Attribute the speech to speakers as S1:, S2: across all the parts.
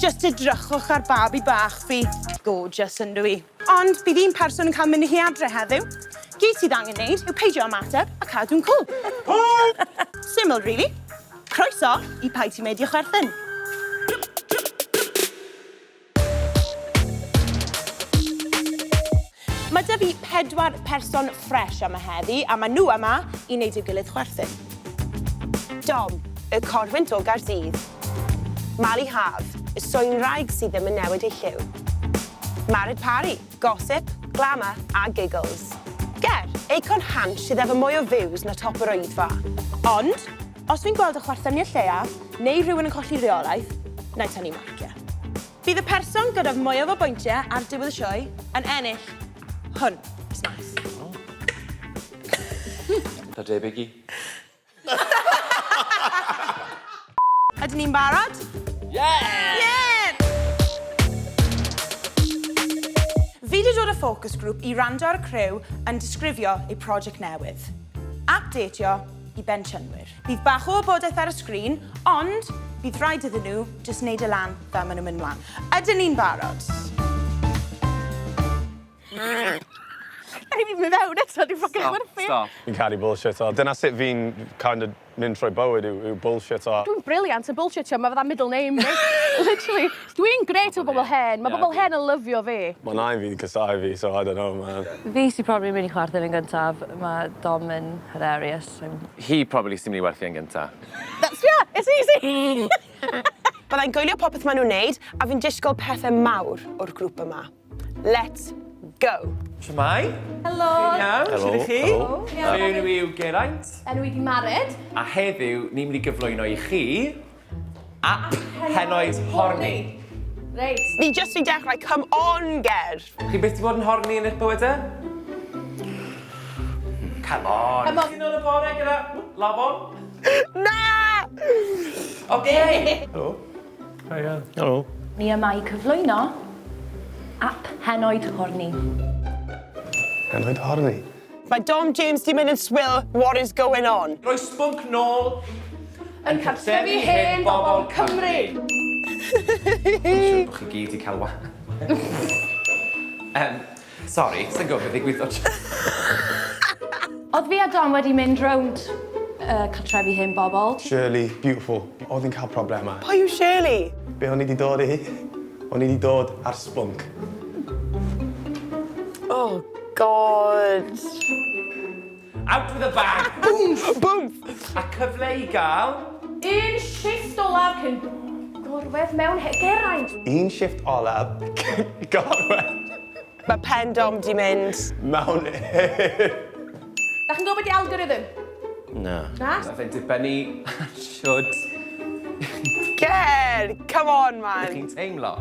S1: Just edrychwch ar babi bach fi. Gorgeous, yn dwi? Ond bydd un person yn cael mynd â hi adre heddiw. Gyd sydd angen neud yw peidio ymateb a cadw'n cŵl. Syml, really. Croeso i Paid Ti'n Meidio Chwerthin. Mae 'da fi pedwar person ffresh yma heddi, a maen nhw yma i wneud i'w gilydd chwerthin.
S2: Dom, y corwynt o Gaerdydd. Mali Haf, y swynwraig sydd ddim yn newid ei lliw. Mared Parry, gossip, glamour a giggles. Ger, eicon Hansh sydd efo mwy o views na top yr oedfa.
S1: Ond, os fi'n gweld y chwerthyniad lleia, neu rhywun yn colli rheolaeth, wna i tynnu marciau. Bydd y person gyda'r mwyaf o bwyntiau ar diwedd y sioe yn ennill hwn. It's nice.
S3: Eitha debyg i.
S1: Ydyn ni'n barod?
S3: Yeah!
S1: Yeah! Fi 'di dod â focus group i wrando ar y criw yn disgrifio eu project newydd. App deitio i bensiynwyr. Bydd bach o wybodaeth ar y sgrin, ond bydd rhaid iddyn nhw jyst wneud e lan fel maen nhw'n mynd mlaen. Ydyn ni'n barod?
S4: Rhaid fi mynd fewn eto, dwi'n ffycin chwerthin.
S3: Stop.
S5: Fi'n caru bullshit o. Dyna sut fi'n kind of mynd trwy bywyd yw, yw bullshit o.
S4: Dwi'n brilliant yn bullshitio, mae fatha middle name fi. Literally. Dwi'n grêt efo bobl hen, mae bobl hen yn lyfio fi.
S5: Mae nain fi'n casau fi, so I don't know man.
S6: Fi sy probably mynd i chwerthin yn gyntaf, mae Dom yn hilarious. I'm...
S3: Hi probably sy'n mynd i werthu yn gynta.
S4: That's, yeah, it's easy!
S2: Byddai'n gwylio popeth maen nhw'n neud a fi'n disgwyl pethau mawr o'r grŵp yma. Let's go!
S3: Shwmae?
S4: Helo!
S3: Chi'n iawn?
S5: Helo,
S3: Shwt 'ych chi?
S5: helo.
S3: Fy enw i yw Geraint.
S4: Enw i 'di Mared.
S3: A heddiw, ni'n mynd i gyflwyno i chi app Henoed Horny.
S4: Reit.
S2: Ni jyst 'di dechrau, come on Ger!
S3: Chi byth 'di bod yn horny yn eich bywydau? Come on!
S4: Come on.
S3: Ti'n ôl y bore gyda lafon?
S2: Na!
S3: Okay!
S5: Helo. Hiya. Helo.
S6: Ni yma i cyflwyno app Henoed Horny.
S5: Henoed Horny?
S2: Mae Dom James 'di mynd yn swil, what is going on?
S3: Rhoi spunk nôl
S4: Yn cartrefi hen bobl Cymru!
S3: Dwi'n siŵr bod chi gyd 'di cael wa... Yym, sori, sa i'n gwybod beth ddigwyddodd.
S6: Oedd fi a Dom wedi mynd rownd y cartrefi hen bobl.
S5: Shirley, beautiful. Oedd hi'n cael problemau.
S2: Pwy yw Shirley?
S5: Be o'n i 'di dod i? O'n i 'di dod ar spunk.
S2: Oh God.
S3: Out with a bang!
S2: Boom! Boom!
S3: A cyfle i gael...
S4: Un shifft olaf cyn gorwedd mewn he- Geraint!
S5: Un shifft olaf cyn gorwedd.
S2: Mae pen Dom 'di mynd.
S5: Mewn he-
S4: Dach chi'n gwybod be 'di algorithm?
S3: Na.
S4: Na?
S3: Nath e'n dibynnu ar shwd...
S2: Ger! Come on man!
S3: ...chi'n teimlo.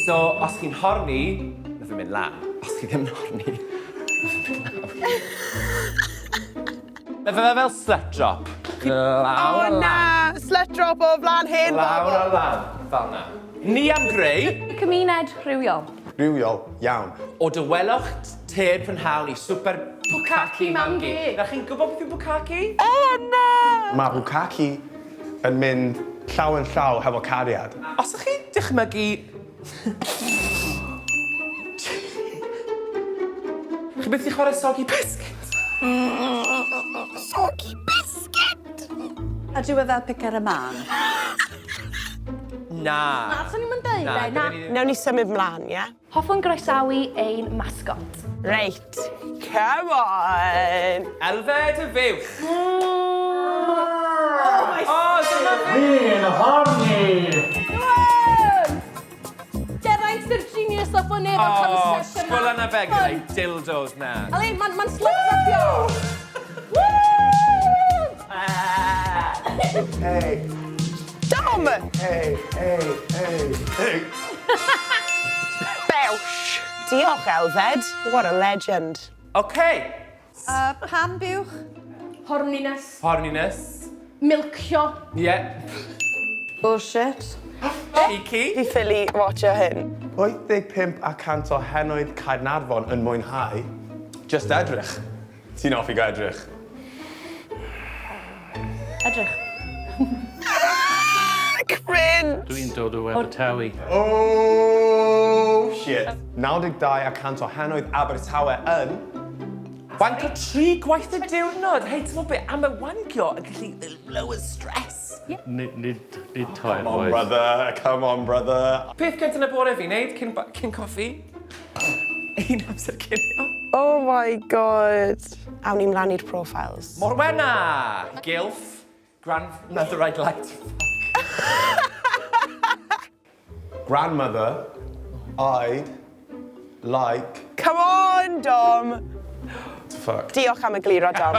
S3: So, os chi'n horny, nath e mynd lan. Os chi ddim yn horny, nath e mynd lawr. Mae fe fel slut drop. Lawr a
S2: O
S3: lan.
S2: na! Slut drop o flan hen bobl!
S3: Lawr a lan, fel 'na. Ni am greu...
S6: Cymuned rhywiol.
S5: Rhywiol iawn.
S3: O dawelwch te'r prynhawn i swper
S4: Bukkake Mamgu.
S3: Nawr chi'n gwybod beth yw bukkake?
S2: O na!
S5: Mae bukkake yn mynd llaw yn llaw hefo cariad.
S3: Os ych chi'n dychmygu... Chi byth 'di chwarae soggy biscuit?
S2: Soggy biscuit!
S7: Ydyw e fel pice ar y mân?
S3: Na.
S4: Na, swn i'm yn deud e, na.
S2: Nawn ni symud mlan, ie?
S6: Hoffwn groesawu ein mascot.
S2: Reit, come on!
S3: Elfed y fuwch.
S2: Oh my...
S3: O, dyma fi!
S8: Fi'n horny!
S4: Geraint yw'r genius ddoth fyny efo'r
S3: O,
S4: concept yma.
S3: sgwala na fe gyda'i dildos na.
S4: Ali, ma'n ma slut dropio! Woo!
S5: Hey,
S2: Dom!
S5: hey, hey, hey, hey.
S2: Bewsh! Diolch, Elfed. What a legend.
S3: Oce.
S7: Pam buwch?
S4: Horniness.
S3: Horniness.
S4: Milcio.
S3: Ie.
S7: Bullshit.
S3: Cheeky.
S2: Fi ffili watcho hyn.
S5: 85 a cant o henoed Caernarfon yn mwynhau jyst edrych. Ti'n hoffi go edrych?
S6: Edrych.
S2: Cringe!
S8: Dwi'n dod o Abertawe.
S5: Oh, shit. 92 a cant o henoedd Abertawe yn...
S3: Wancio tri gwaith y diwrnod. Hei, ti'n be, am y wancio yn gallu lower stress.
S8: Nid, nid, nid tair
S5: Come on,
S8: gwaith.
S5: brother. Come on, brother.
S3: Peth gyntaf yn y bore fi wneud cyn, cyn coffi? Un amser cinio.
S2: Oh my god. Awn ni mlaen i'r profiles.
S3: Morwenna! Gilf. Grandmother I'd like to fuck.
S5: Grandmother, I'd like
S2: Come on, Dom!
S5: to fuck.
S2: Diolch am egluro, Dom.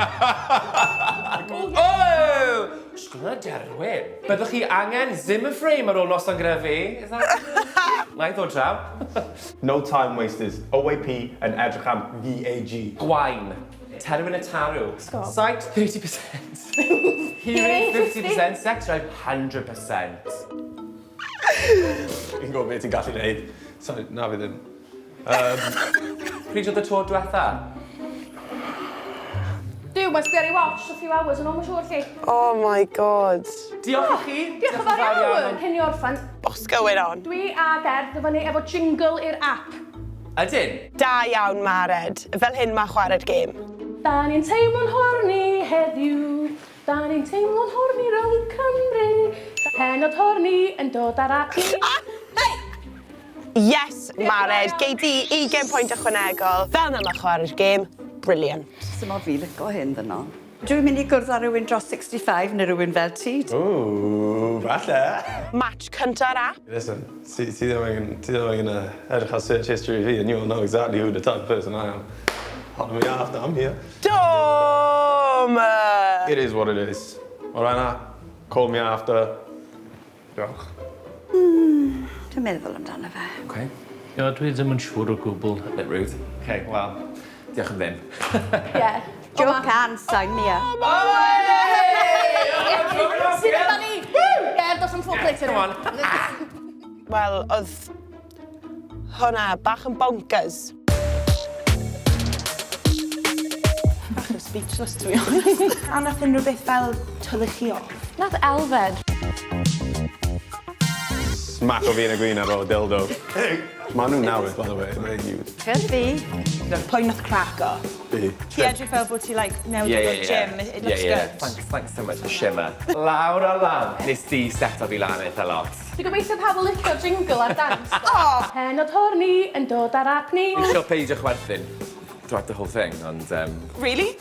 S3: Oh! Sgwna derwyn. Byddwch chi angen Zimmer frame ar ôl noson gyda fi? Is that... Na i ddod draw.
S5: No time wasters. OAP yn edrych am VAG.
S3: Gwain. Terwyn y tarw. Sight 30%. Hearing 50%. Sex drive 100%.
S5: Fi'n gwybod beth ti'n gallu neud. Sorry, na fi ddim.
S3: Pryd oedd y tro diwetha?
S4: Duw, mae'n sbio ar ei watch a few hours yn ôl, mae'n siŵr chi.
S2: Oh my god.
S3: Diolch i chi.
S4: Diolch yn fawr iawn. Cyn i orffan,
S2: What's going on?
S4: dwi a Gerd fyny efo jingle i'r app.
S3: Ydyn.
S2: Da iawn, Mared. Fel hyn mae chwarae'r gêm.
S4: Da ni'n teimlo'n horny heddiw. Da ni'n teimlo'n horny rownd Cymru. Hennod horny yn dod ar app ni.
S2: Yes, Mared. Gei di 20 pwynt ychwanegol. Fel yna mae chwarae'r gêm. Brilliant.
S7: Sim o fi lico hyn ddyn Dwi'n mynd i gwrdd â rhywun dros 65 neu rhywun fel ti.
S5: Ooh, falle.
S2: Match cynta'r app.
S5: Listen, ti ti ddim angen, ti ddim angen edrych ar search history fi and you'll know exactly who the type of person I am. Holler me after, I'm here.
S2: Dom!
S5: It is what it is. All right, na? Call me after. Diolch.
S7: Dwi'n meddwl amdano fe.
S3: Okay.
S8: Ie, dwi ddim yn siŵr o gwbl.
S3: Bit rude. Okay, well, diolch am ddim.
S4: Yeah.
S7: Joe can, sign me up.
S4: Sydd yma ni? Gerd, dos am forklift.
S3: Come on.
S2: Wel, oedd hwnna bach yn bonkers.
S1: Bach yn speechless, to be honest. A nath unrhyw beth fel twlu chi off.
S6: Nath Elfed.
S5: Smack o fi yn y gwyneb efo dildo. Maen nhw'n newydd, by the way. They're used.
S7: Good fi.
S1: Pwy nath craco?
S5: Fi.
S1: Ti edrych fel bod ti, like, newydd dod o'r gym. It looks good.
S3: Thanks, thanks so much for shimmer. Lawr a lan. Nes di seto fi lan eitha lot.
S4: Dwi'n gobeithio pawb yn licio jingle a'r dance. Oh. Hennod horny yn dod ar app ni.
S3: Fi'n siŵr peidio chwerthin throughout the whole thing, ond...
S1: Really?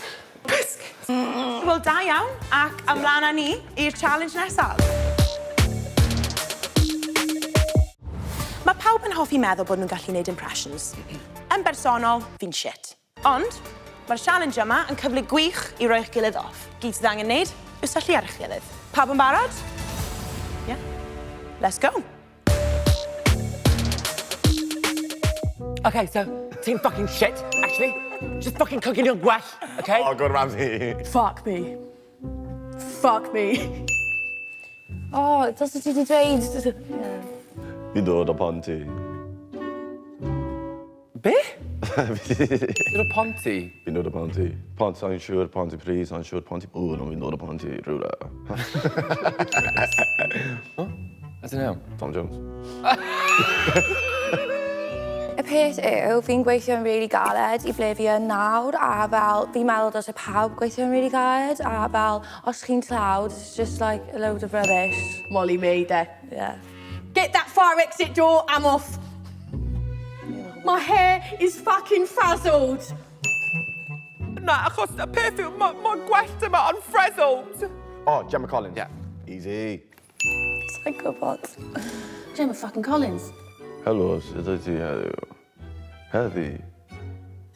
S1: Wel, da iawn, ac ymlaen â ni i'r challenge nesaf. Mae pawb yn hoffi meddwl bod nhw'n gallu gwneud impressions. Yn bersonol, fi'n shit. Ond, mae'r challenge yma yn cyfle gwych i roi'ch gilydd off. Gyd sydd angen wneud yw syllu ar eich gilydd. Pawb yn barod? Yeah. Let's go.
S3: Okay, so, ti'n fucking shit, actually. Just fucking cooking your gwell, okay?
S5: Oh, Gordon Ramsay.
S4: Fuck me. Fuck me.
S6: O, dylse ti di dweud...
S5: Fi'n dod o Ponty.
S3: Be? Dod o Ponty?
S5: Fi'n dod o Ponty. Pont, sa'n siŵr, Ponty Pryd, sa'n siŵr, Ponty Bŵr, ond fi'n dod o Ponty rhywle.
S3: I don't know.
S5: Tom Jones.
S6: Y peth yw, fi'n gweithio'n really galed i ble fi yn nawr, a fel, fi'n meddwl dylse pawb gweithio'n really galed, a fel, os chi'n tlawd, it's just like a load of rubbish.
S4: Molly May, de.
S6: Yeah.
S4: Get that fire exit door, I'm off. My hair is fucking frazzled.
S3: Na, achos y peth yw, mae ma gwellt yma yn frazzled.
S5: Oh, Gemma Collins.
S3: Yeah.
S5: Easy.
S6: Sa'n gwybod.
S4: Gemma fucking Collins.
S5: Helo, sut wyt ti heddiw? Heddi,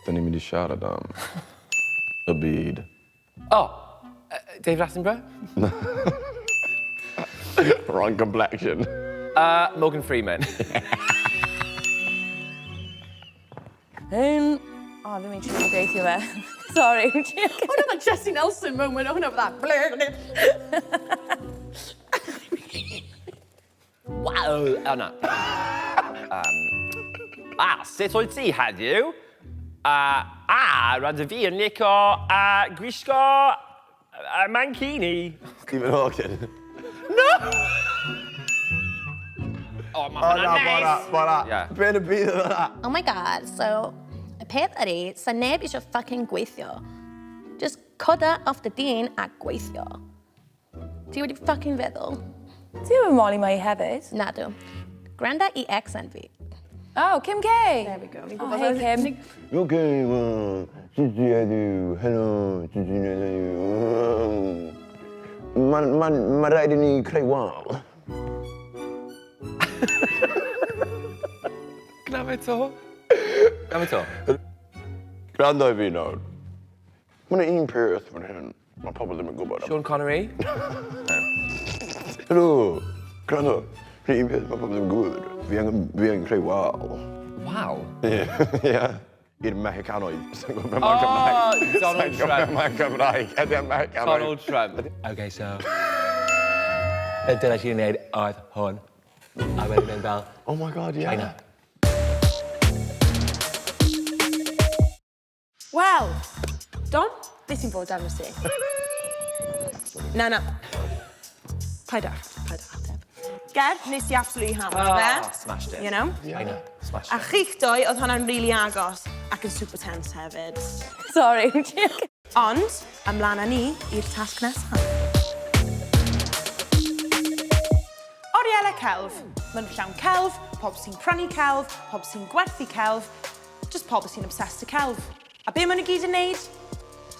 S5: da ni'n mynd i siarad am y byd.
S3: Oh, David Attenborough?
S5: Wrong complexion.
S3: Morgan Freeman.
S6: O, fi'n mynd i trio deithio fe. Sorry.
S4: Hwna fatha Jesse Nelson moment, hwnna fatha...
S3: Wow, oh na. Sut wyt ti heddiw? Rhaid fi yn licio gwisgo mankini.
S5: Stephen Hawking.
S3: No! O, mae hwnna'n neis!
S5: Bora,
S3: Yeah.
S5: Be yn y byd oedd hwnna?
S9: Oh my god, so y peth ydy, sa neb eisiau fucking gweithio. Just coda off dy dîn a gweithio. Ti wedi fucking feddwl?
S6: Ti ddim yn Molly Mae hefyd?
S9: Nadw. Gwranda i accent fi.
S6: Oh, Kim K! There we go. Oh, hey, Kim.
S10: Okay, well, sut ti heddiw? Helo, sut ti'n heddiw? Mae'n ma, ma rhaid i ni creu wal.
S3: Gna fe to. Gna fe to.
S10: Gwrando i fi nawr. Mae'n un peth fan hyn, mae pobl ddim yn gwybod am.
S3: Sean Connery.
S10: Helo, gwrando. Mae'n un peth mae pobl ddim yn gwybod. Fi angen, fi angen creu wal.
S3: Waw.
S10: Ie, ie. I'r Mexicanoedd. Sa'n gwybod beth mae'n Cymraeg.
S3: Oh, Donald
S10: Sa'n gwybod
S3: Trump.
S10: beth mae'n Cymraeg. Ydy e'n Mexicanoedd.
S3: Donald Trump.
S11: Okay, so... Y dyna ti'n gwneud oedd hwn. A wedyn mynd fel...
S10: Oh my god, yeah.
S11: China.
S1: Wel, Dom, beth sy'n bod arno ti? Na, na. Paid ar, paid ar ateb. Ger, nes i absolutely hammer
S3: Oh,
S1: fe.
S3: smashed it.
S1: You know?
S3: China. Smashed
S1: A
S3: it.
S1: chi'ch doi, oedd hwnna'n really agos ac yn super tense hefyd.
S6: Sorry.
S1: Ond, ymlaen â ni i'r tasg nesaf. Oriela celf. Maen nhw'n llawn celf, pobl sy'n prynu celf, pobl sy'n gwerthu celf, just pobl sy'n obsessed â celf. A be maen nhw gyd yn neud?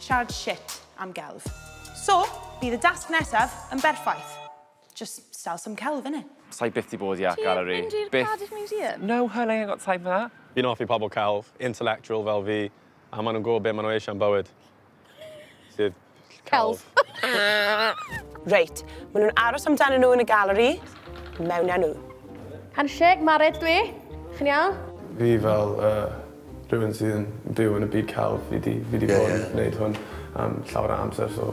S1: Siarad shit am gelf. So, bydd y dasg nesaf yn berffaith. Just sell some celf, innit?
S3: Sa'i byth di bod i art gallery.
S6: Mynd i'r
S3: Byth.
S6: Cardiff Museum?
S3: No, hun, I ain't got time for that.
S5: Fi'n hoffi pobl celf, intellectual fel fi, a maen nhw'n gwybod beth maen nhw eisiau yn bywyd. Sydd
S9: Celf.
S2: Reit, maen nhw'n aros amdano nhw yn y galeri, mewn â nhw.
S4: Handshake, Mared dwi. Chi'n iawn?
S5: Fi fel rhywun sydd yn byw yn y byd celf, fi di, fi di bod yn gwneud hwn am llawer o amser, so...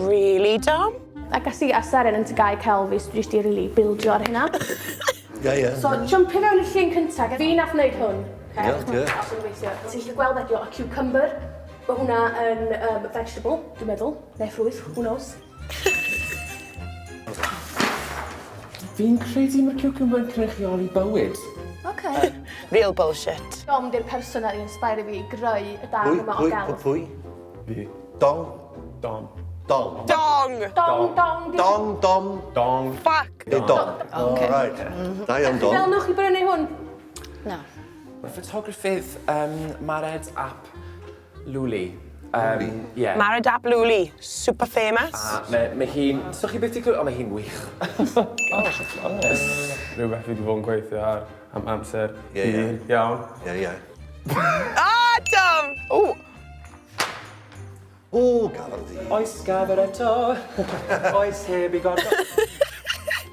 S2: Really, Dom?
S4: A gas i a Seren yn tygau celf fi, so dwi jyst i really bildio ar hynna.
S10: Ie, ie.
S4: So, jumpio fewn i'r llun cyntaf. Fi nath wneud hwn.
S10: Ie, ie.
S4: Os yn gweithio. Ti'n gallu gweld ydi o, a cucumber. Mae hwnna yn vegetable, dwi'n meddwl. Neu ffrwyth, who knows.
S3: Fi'n credu mae'r cucumber yn cynrychioli bywyd.
S6: Okay.
S2: Real bullshit.
S4: Dom di'r person nath i inspire fi i greu y darn yma o
S10: Pwy,
S4: gelf.
S10: pwy?
S5: Fi.
S10: Dong.
S5: Dom.
S10: Dong.
S2: Dong!
S4: Dong, dong, di-
S10: Dong, dom.
S5: Dong.
S2: Fuck!
S10: Neu dom. All right. Da iawn,
S4: Fel
S10: dom.
S4: nwch chi brynu hwn?
S7: Na.
S3: Mae ffotografydd Mared ap Lwli. Yeah.
S2: Mared ap Lwli, super famous.
S3: A mae, mae hi'n... So chi beth i clywed? O, mae hi'n wych.
S5: Rhywbeth fi wedi bod yn gweithio ar am amser
S10: Ie, ie.
S5: hir iawn.
S10: Ie, ie.
S2: Ah, Dom! O,
S10: O, gafr di.
S3: Oes gafr eto, oes heb i gorfod.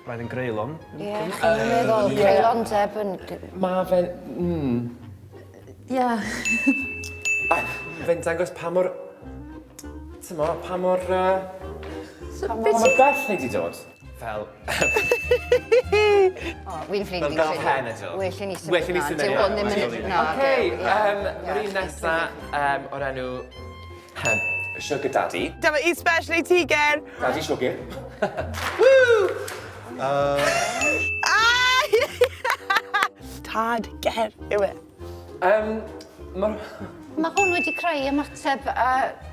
S11: Braidd yn greulon.
S7: Ie, chi'n meddwl creulondeb yn...
S3: Mae fe...
S6: Ie.
S3: Fe'n dangos pa mor... T'mo, pa mor...
S6: So,
S3: Pa
S6: beth
S3: mor
S6: ti...
S3: bell ni di dod. Fel...
S7: O, Wy'n ffrind
S3: Fel
S7: fi'n
S3: gael
S7: credu.
S3: pen eto.
S7: Well i ni symud
S3: Well i ni
S7: mlaen.
S3: symud
S7: Dyw hwn ddim yn... Na,
S3: Oce,
S7: dyw, ie.
S3: mae'r un nesa o'r enw Sugar Daddy.
S2: Dyma i special i ti, Ger.
S3: Daddy Sugar.
S2: Woo! Ah! Tad Ger yw e.
S3: Mae'r...
S7: Mae hwn wedi creu ymateb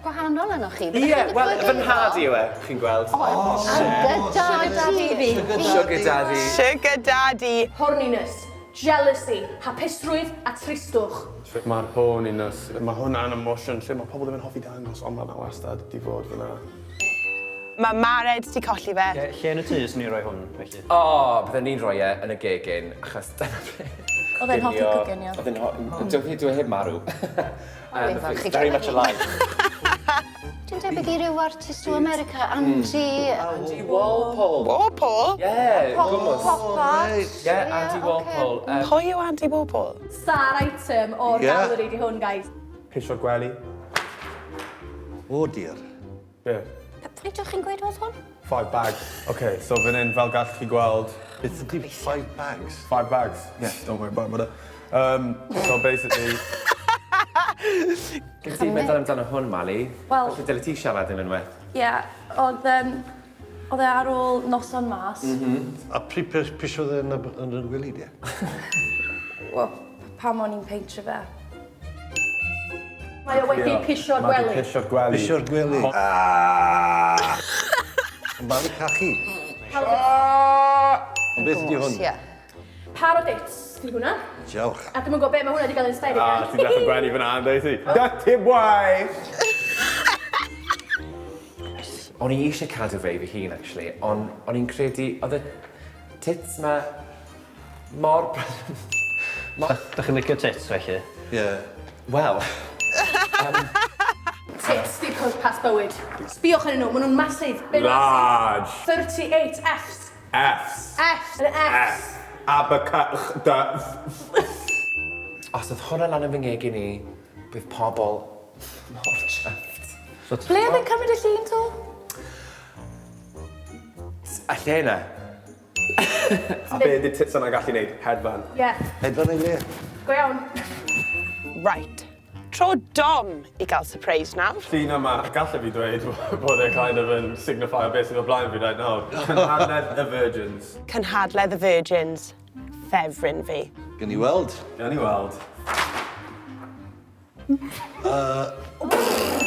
S7: gwahanol yno chi.
S3: Ie, wel, fy nhad i yw e, chi'n gweld.
S7: Sugar daddy.
S3: Sugar Daddy.
S2: Sugar daddy.
S4: Horniness, jealousy, hapusrwydd a tristwch.
S5: Mae'r horniness, mae hwnna'n emotion lle mae pobl ddim yn hoffi dangos, ond mae 'na wastad di fod fyna.
S2: Mae Mared di colli fe.
S11: Lle yn y tŷ swn i'n rhoi hwn, felly?
S3: O, bydden ni'n rhoi e yn y gegin, achos dyna ble.
S6: Oedd e'n hoffi coginio.
S3: Oedd e'n hoffi... Dwi heb marw.
S7: Fi'n
S3: Very much alive.
S7: Dwi'n debyg i ryw artist o America, Andy...
S3: Andy Walpole.
S2: Walpole?
S3: Yeah, gwmws.
S7: Pop art.
S3: Yeah, Andy Walpole.
S2: Pwy yw Andy Walpole?
S4: Star item o'r
S10: Ie.
S4: galeri di hwn, guys.
S5: Pisio'r gwely.
S10: O, dear.
S5: Yeah.
S7: Pryd o'ch chi'n gweud oedd hwn?
S5: Five bags. Okay, so fan hyn, fel gallwch chi gweld...
S10: Beth ydi five bags?
S5: Five bags. Yeah, don't worry about it. So basically...
S3: Gyn ti'n meddwl amdano hwn, Mali?
S6: Wel-
S3: Felly dyle ti siarad yn unwaith.
S6: Ie, oedd... Oedd e ar ôl noson mas.
S12: A pryd pisiodd e yn y gwely di?
S6: Wel, pam o'n i'n peintio fe.
S4: Mae o wedi pisio'r gwely.
S5: Mae wedi pisio'r gwely.
S12: Pisio'r gwely. Malu cachu. Ond beth ydi hwn?
S7: Ie.
S4: Parodits, di hwnna.
S12: Diolch.
S4: A dwi'm yn gwybod beth mae hwnna wedi cael inspired
S5: Ah,
S4: gan.
S5: ti'n dechrau gwenu fyna, ynddo ti? Dirty boy!
S3: O'n i eisiau cadw fe i fy hun, actually, ond o'n i'n credu, oedd y tits ma mor...
S8: Da chi'n licio tits, felly?
S12: Ie.
S3: Wel,
S4: Tits di pwrpas bywyd. Sbiwch arnyn nhw, maen nhw'n massive. They're
S5: Large.
S4: massive. 38 Fs.
S5: Fs.
S4: Fs. Yn Fs.
S5: F. Abaca... D.
S3: os oedd hwnna lan yn fy ngegin i, bydd pobl mor chuffed.
S4: Ble oedd e'n cymryd y llun to?
S3: A lle yna?
S5: A be ydy tits yna gallu neud? Hedfan.
S4: Ie.
S12: Hedfan ei le.
S4: Go iawn.
S2: Right. Tro Dom i gael surprise nawr.
S5: Llun yma, gallai fi dweud bod e kind of yn signify beth sydd o blaen fi right now. Cynhadledd y Virgins.
S2: Cynhadledd y Virgins. Ffefryn fi.
S12: Gen i weld.
S5: Gawn ni weld.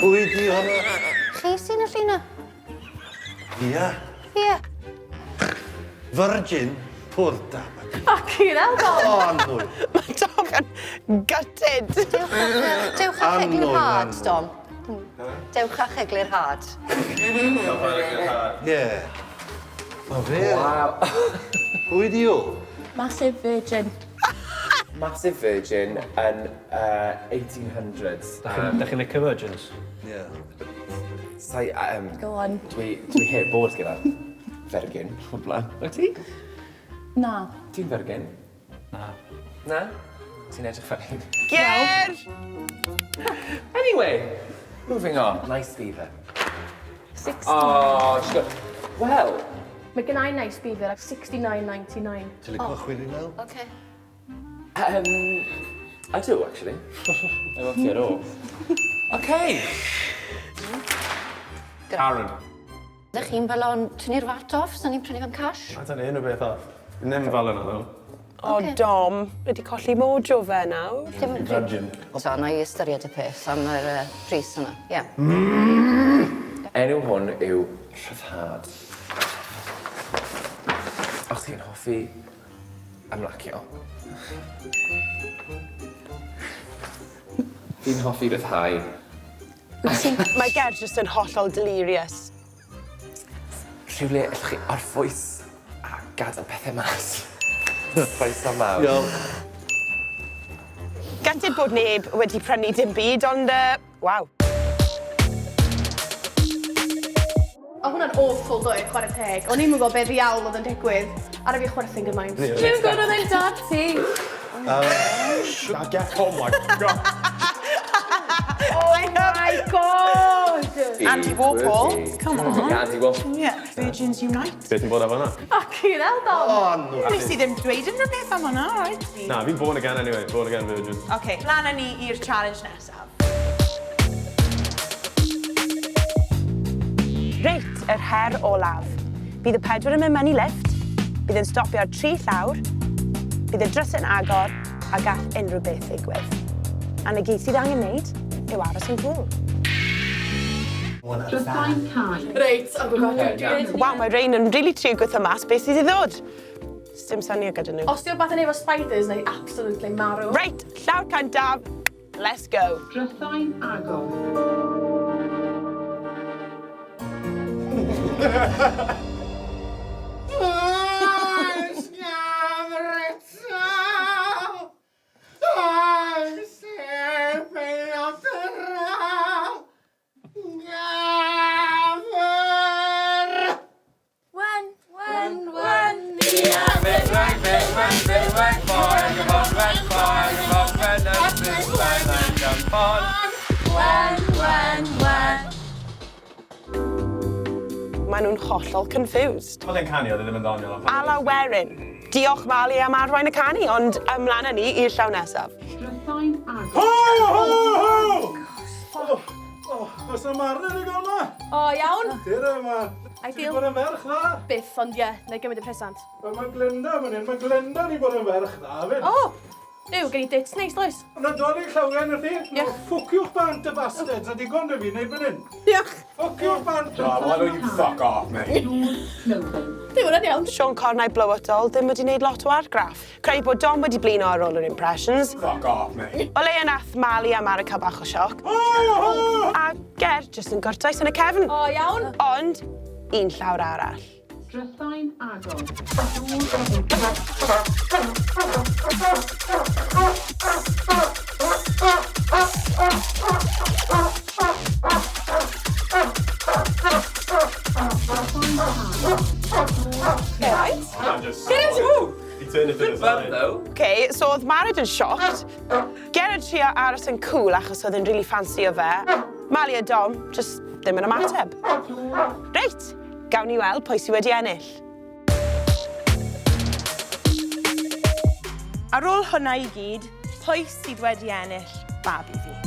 S12: Pwy di hwnna?
S7: Chi sy'n y llun 'na?
S12: Ia.
S7: Ie.
S12: Virgin. Pwr da.
S4: Fucking hell, Dom.
S12: O, anwyl.
S2: Mae Dom yn gutted.
S7: Dewch â
S12: Anwyl,
S7: eglurhad, Dom. Dewch â eglurhad.
S12: Ie. Mae fe.
S3: Waw.
S12: Pwy di o?
S4: Massive virgin.
S3: Massive Virgin yn 1800s.
S8: Da chi'n licio virgins?
S12: Ie.
S3: Sai,
S6: Go on.
S3: dwi heb bod gyda fergyn o blaen. Wyt ti?
S4: Na.
S3: Ti'n fergyn?
S8: Na.
S3: Na? Ti'n edrych fel un.
S2: Ger!
S3: Anyway, moving on. Nice beaver.
S4: 60.
S3: Oh, she's got... Well,
S4: Mae gen i nice beaver at 69.99.
S12: Ti'n licio chwili mewn?
S7: Okay.
S3: I do, actually. I won't at all. Okay.
S5: Karen.
S7: Ydych chi'n fel o'n tynnu'r VAT off, so ni'n prynu fe'n cash?
S5: I don't know unrhyw beth off. Ddim fel yna, though.
S2: O, Dom, wedi colli mojo fe nawr.
S7: Dim
S5: Virgin.
S7: So, na i ystyried y peth am yr pris yna. Ie.
S3: Enw hwn yw Rhyddhad. Os chi'n hoffi ymlacio. Fi'n hoffi rhyddhau.
S2: Mae Ger jyst yn hollol delirious.
S3: Rhywle allwch chi orffwys a gadael pethau mas. Croeso mawr.
S12: Diolch.
S2: Gutted bod neb wedi prynu dim byd, ond, waw.
S4: O hwnna'n awful doedd, chwarae teg. O'n i'm yn gwybod beth ddiawl oedd yn digwydd. Ar y fi chwerthin gymaint. Dwi'n gwybod oedd e'n dad ti.
S5: I guess, oh my god.
S4: Oh my god!
S1: Andy Warhol. Come on.
S3: Andy Warhol.
S1: Yeah. Virgins Unite.
S5: Beth ti'n bod efo hwnna?
S4: Fucking hell, Dom.
S12: O, anwyl.
S1: Nes i ddim dweud unrhyw beth am hwnna, alright?
S5: Na, fi'n born again anyway. Born again virgin.
S1: OK, lan â ni i'r challenge nesaf.
S2: Reit, yr her olaf. Bydd y pedwar yn mynd mewn i lift, bydd yn stopio ar tri llawr, bydd y drws yn agor a gall unrhyw beth ddigwydd. A na gyd sydd angen wneud yw aros yn cool.
S4: Reit, oh my god.
S2: Waw, mae rhain yn really trio gweithio mas beth sydd i ddod. Dim syniad gyda nhw.
S4: Os di o beth yn efo spiders, neu absolutely marw.
S2: Reit, llawr cyntaf, let's go.
S13: Drysau'n agor.
S6: Wen, wen, wen. Wen, wen, wen.
S2: Maen nhw'n hollol confused.
S5: Oedd e'n canu, oedd e ddim yn doniol.
S2: Alaw Werin. Diolch Mali am arwain y canu, ond ymlaen â ni i'r llaw nesaf.
S13: Drysau'n agor.
S5: Ho, ho, ho! Oh, oes na marn yn y gael ma?
S4: O, iawn.
S5: Dyna yma.
S4: Ideal.
S14: Bod yn ferch dda.
S4: Byth, ond ie, na i gymryd y presant.
S14: Wel, mae Glenda fan hyn, mae Glenda wedi bod yn ferch dda, fyd.
S4: O! Duw, gen i dits neis, does?
S14: Nadolig llawen i chi. No, ffwciwch bant y bastards, a digon dy fi wneud fan hyn.
S4: Diolch.
S14: Ffwciwch bant.
S3: Oh, why don't you fuck off, mate?
S4: Duw, hwnna'n iawn.
S2: Siôn Corn a'i blow it all ddim wedi wneud lot o argraff. Credu bod Dom wedi blino ar ôl yr impressions.
S3: Fuck off, mate.
S2: O leia nath Mali a Mara cael bach o sioc. A Ger jyst yn gwrtais yn y cefn.
S4: O, iawn.
S2: Ond, un llawr arall.
S13: Drysau'n agor.
S2: Right.
S3: Get
S2: into
S5: He turned it to the side.
S3: though.
S2: Okay, so oedd Mared yn shocked. Ger yn trio aros yn cool achos oedd yn really fancy o fe. Mali a Dom just ddim yn ymateb. Reit, gawn ni weld pwy sydd wedi ennill.
S1: Ar ôl hwnna i gyd, pwy sydd wedi ennill babi fi?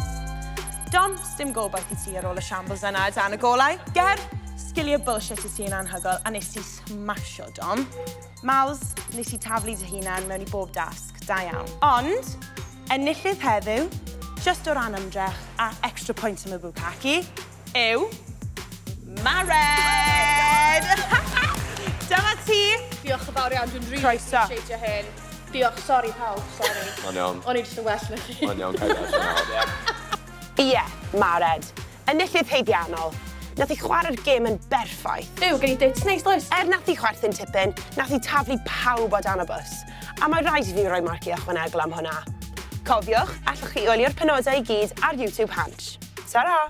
S1: Dom, sdim gobaith i ti ar ôl y shambles yna dan y golau. Ger, sgiliau bullshit i ti yn anhygoel a nes ti smasho, Dom. Mals, nes i taflu dy hunan mewn i bob dasg, da iawn. Ond, enillydd heddiw, just o ran ymdrech a extra point am y bwcaki, yw... Mared! Dyma ti!
S4: Diolch yn fawr iawn, dwi'n really
S1: Croeso.
S4: appreciate hyn. Diolch, sorry pawb, sorry.
S5: Mae'n iawn.
S4: O'n i jyst yn well na chi.
S5: Mae'n iawn, cael allan.
S2: Ie, Mared. Enillydd haeddiannol. Nath hi chwarae'r gêm yn berffaith.
S4: Duw, gen i dits neis, does?
S2: Er nath hi chwerthin tipyn, nath hi taflu pawb o dan y bws. A mae rhaid i fi roi marciau ychwanegol am hwnna. Cofiwch, allwch chi wylio'r penodau i gyd ar YouTube Hansh. Ta-ra!